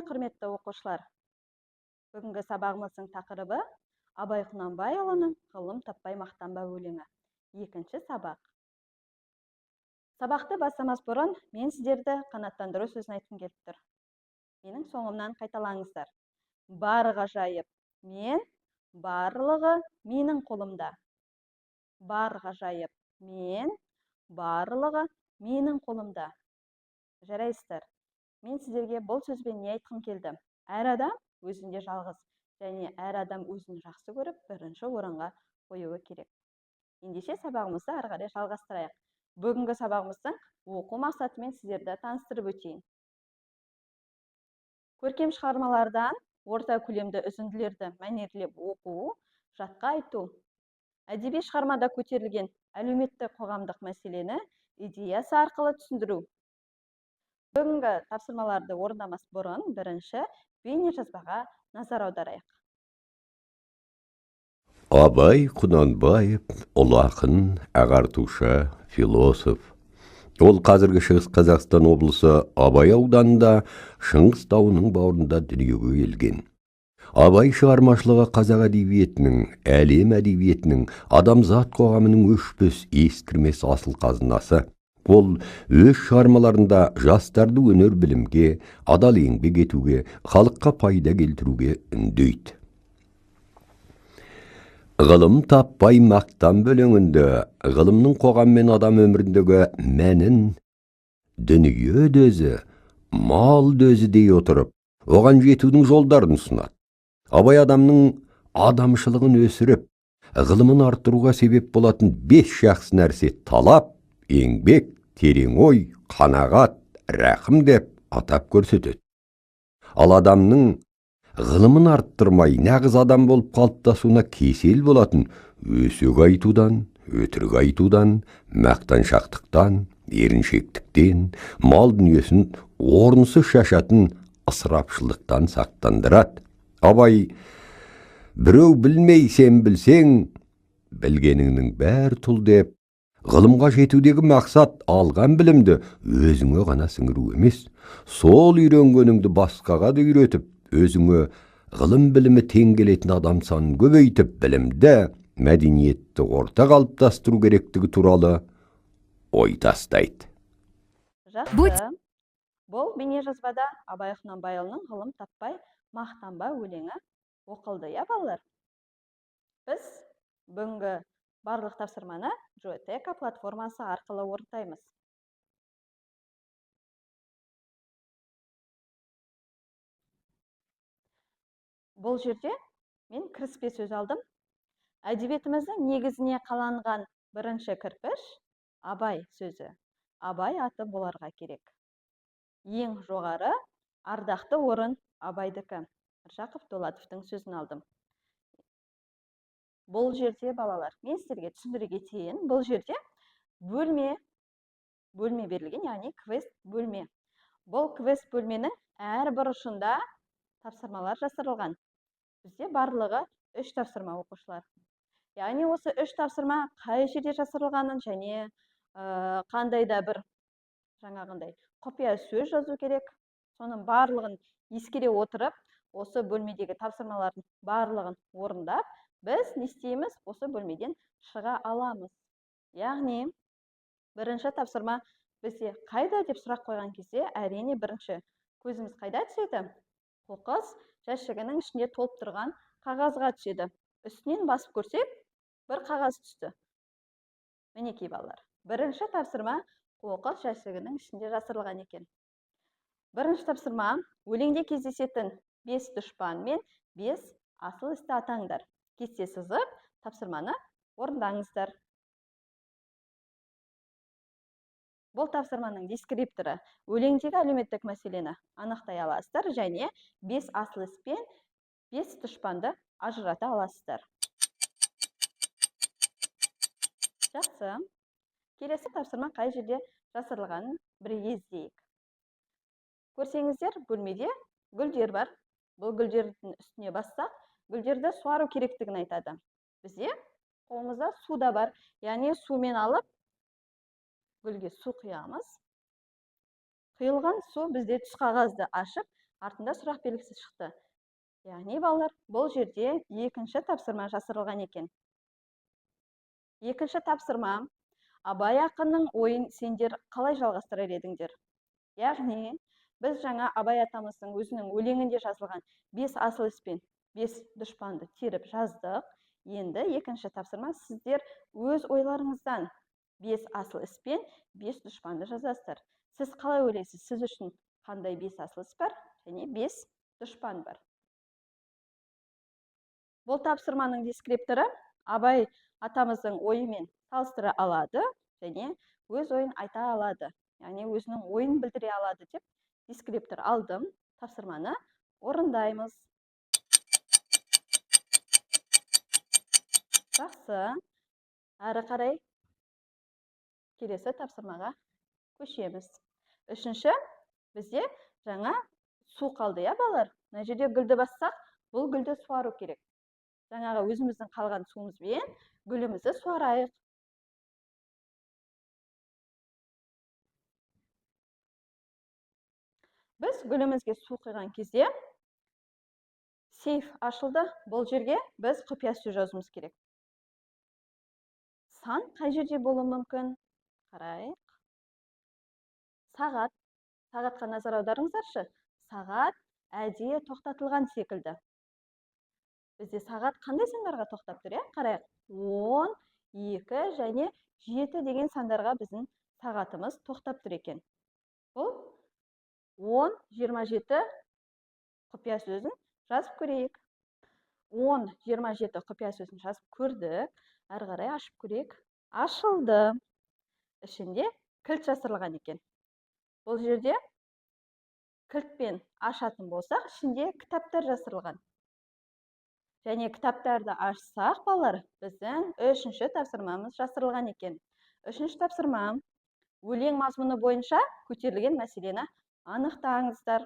Ме, құрметті оқушылар? Бүгінгі сабағымыздың тақырыбы Абай Құнанбайұлының «Ғылым таппай мақтанба» өлеңі. Екінші сабақ. Сабақты бастамас бұрын мен сіздерді қанаттандыру сөзін айтқым келіп тұр. Менің соңымнан қайталаңыздар. Бар ғажайып мен, барлығы менің қолымда. Бар ғажайып мен, барлығы менің қолымда. Жарайсыздар. Мен сіздерге бұл сөзбен не айтқым келді? Әр адам өзінде жалғыз және әр адам өзін жақсы көріп, бірінші орынға қоюы керек. Ендеше сабағымызды ары қарай жалғастырайық. Бүгінгі сабағымыздың оқу мақсатымен сіздерді таныстырып өтейін. Көркем шығармалардан орта көлемді үзінділерді мәнерлеп оқу, жатқа айту. Әдеби шығармада көтерілген әлеуметтік қоғамдық мәселені идеясы арқылы түсіндіру. Бүгінгі тапсырмаларды орындамас бұрын бірінші бейнежазбаға назар аударайық. Абай Құнанбаев – ұлы ақын, ағартушы, философ. Ол қазіргі Шығыс Қазақстан облысы Абай ауданында, Шыңғыс тауының бауырында дүниеге келген. Абай шығармашылығы қазақ әдебиетінің, әлем әдебиетінің, адамзат қоғамының өшпес, ескірмес асыл қазынасы. Ол өз шығармаларында жастарды өнер білімге, адал еңбек етуге, халыққа пайда келтіруге үндейді. «Ғылым таппай мақтан» өлеңінде ғылымның қоғам мен адам өміріндегі мәнін дүние де өзі, мал да өзі дей отырып, оған жетудің жолдарын ұсынады. Абай адамның адамшылығын өсіріп, ғылымын арттыруға себеп болатын бес жақсы нәрсе: талап, еңбек, терең ой, қанағат, рақым деп атап көрсетеді. Ал адамның ғылымын арттырмай, нағыз адам болып қалыптасуына кесел болатын өсек айтудан, өтірік айтудан, мақтаншақтықтан, еріншектіктен, мал дүниесін орынсыз шашатын ысырапшылдықтан сақтандырады. Абай: «Біреу білмей, сен білсең, білгеніңнің бәрі тұл» деп, ғылымға жетудегі мақсат алған білімді өзіңе ғана сіңіру емес, сол үйренгеніңді басқаға да үйретіп, өзіңе ғылым білімі тең келетін адам санын көбейтіп, білімді, мәдениетті орта қалыптастыру керектігі туралы ой тастайды. Жақсы. Бұл бейнежазбада Абай Құнанбайұлының «Ғылым таппай мақтанба» өлеңі оқылды, иә, балалар? Біз бүгінгі барлық тапсырманы Joyteka платформасы арқылы орындаймыз. Бұл жерде мен кіріспе сөз алдым. Әдебиетіміздің негізіне қаланған бірінші кірпіш Абай сөзі, Абай аты боларға керек. Ең жоғары ардақты орын Абайдікі. Міржақып Дулатовтың сөзін алдым. Бұл жерде, балалар, мен сіздерге түсіндіре кетейін. Бұл жерде бөлме берілген, яғни квест бөлме. Бұл квест бөлменің әр бұрышында тапсырмалар жасырылған. Бізде барлығы үш тапсырма, оқушылар. Яғни осы үш тапсырма қай жерде жасырылғанын және қандай да бір жаңағындай құпия сөз жазу керек, соның барлығын ескере отырып, осы бөлмедегі тапсырмалардың барлығын орындап, біз не істейміз? Осы бөлмеден шыға аламыз. Яғни бірінші тапсырма бізде қайда деп сұрақ қойған кезде, әрине, бірінші көзіміз қайда түседі? Қоқыс жәшігінің ішінде толып тұрған қағазға түседі. Үстінен басып көрсек, бір қағаз түсті. Мінекей, балалар, бірінші тапсырма қоқыс жәшігінің ішінде жасырылған екен. Бірінші тапсырма: өлеңде кездесетін бес дұшпан мен бес асыл істі атаңдар. Кесте сызып, тапсырманы орындаңыздар. Бұл тапсырманың дескрипторы: өлеңдегі әлеуметтік мәселені анықтай аласыздар және бес асыл іс пен бес дұшпанды ажырата аласыздар. Жақсы. Келесі тапсырма қай жерде жасырылғанын бірге іздейік. Көрсеңіздер, бөлмеде гүлдер бар. Бұл гүлдердің үстіне бассақ, гүлдерді суару керектігін айтады. Бізде қолымызда су да бар. Яғни сумен алып гүлге су құямыз. Құйылған су бізде түс қағазды ашып, Артында сұрақ белгісі шықты. Яғни балалар, бұл жерде екінші тапсырма жасырылған екен. Екінші тапсырма: Абай ақынның ойын сендер қалай жалғастырар едіңдер? Яғни біз жаңа Абай атамыздың өзінің өлеңінде жазылған 5 асыл іс пен 5 дұшпанды теріп жаздық. Енді екінші тапсырма: сіздер өз ойларыңыздан 5 асыл іс пен 5 дұшпанды жазасыздар. Сіз қалай ойлайсыз, сіз үшін қандай 5 асыл іс бар және 5 дұшпан бар? Бұл тапсырманың дескрипторы Абай атамыздың ойымен салыстыра алады және өз ойын айта алады, яғни өзінің ойын білдіре алады деп дескриптор алдым. Тапсырманы орындаймыз. Жақсы. Әрі қарай келесі тапсырмаға көшеміз. Үшінші, бізде жаңа су қалды, иә балалар? Мына жерде гүлді бассақ, бұл гүлді суару керек. Жаңағы өзіміздің қалған суымызбен гүлімізді суарайық. Біз гүлімізге су құйған кезде сейф ашылды. Бұл жерге біз құпия сөз жазуымыз керек. Сан қай жерде болуы мүмкін? Қарайық. Сағат. Сағатқа назар аударыңыздаршы. Сағат әдейі тоқтатылған секілді. Бізде сағат қандай сандарға тоқтап тұр, иә? Қарайық. 10, 2 және 7 деген сандарға біздің сағатымыз тоқтап тұр екен. Бұл 10, 27 құпия сөзін жазып көрейік. 10, 27 құпия сөзін жазып көрдік. Әрі қарай ашып көрейік. Ашылды. Ішінде кілт жасырылған екен. Бұл жерде кілтпен ашатын болсақ, ішінде кітаптар жасырылған. Және кітаптарды ашсақ, балалар, біздің үшінші тапсырмамыз жасырылған екен. Үшінші тапсырма: өлең мазмұны бойынша көтерілген мәселені анықтаңыздар.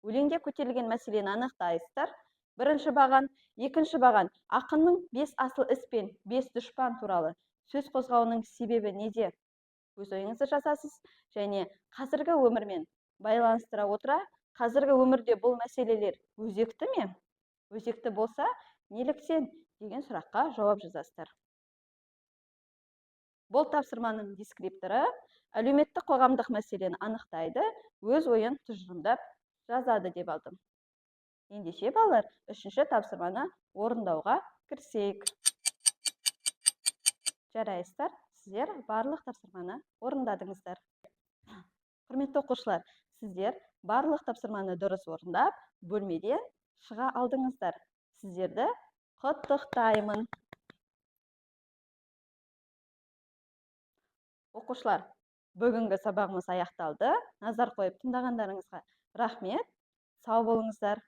Өлеңде көтерілген мәселені анықтайсыздар. Бірінші баған, екінші баған: ақынның 5 асыл іс пен 5 дұшпан туралы сөз қозғауының себебі неде? Өз ойыңызды жазасыз және қазіргі өмірмен байланыстыра отыра, қазіргі өмірде бұл мәселелер өзекті ме? Өзекті болса, неліктен деген сұраққа жауап жазасыздар. Бұл тапсырманың дескрипторы әлеуметтік қоғамдық мәселені анықтайды, өз ойын тұжырымдап жазады деп алдым. Ендеше балалар, үшінші тапсырманы орындауға кірісейік. Жарайсыздар, сіздер барлық тапсырманы орындадыңыздар. Құрметті оқушылар, сіздер барлық тапсырманы дұрыс орындап, бөлмеден шыға алдыңыздар. Сіздерді құттықтаймын. Оқушылар, бүгінгі сабағымыз аяқталды. Назар қойып тыңдағандарыңызға рахмет. Сау болыңыздар.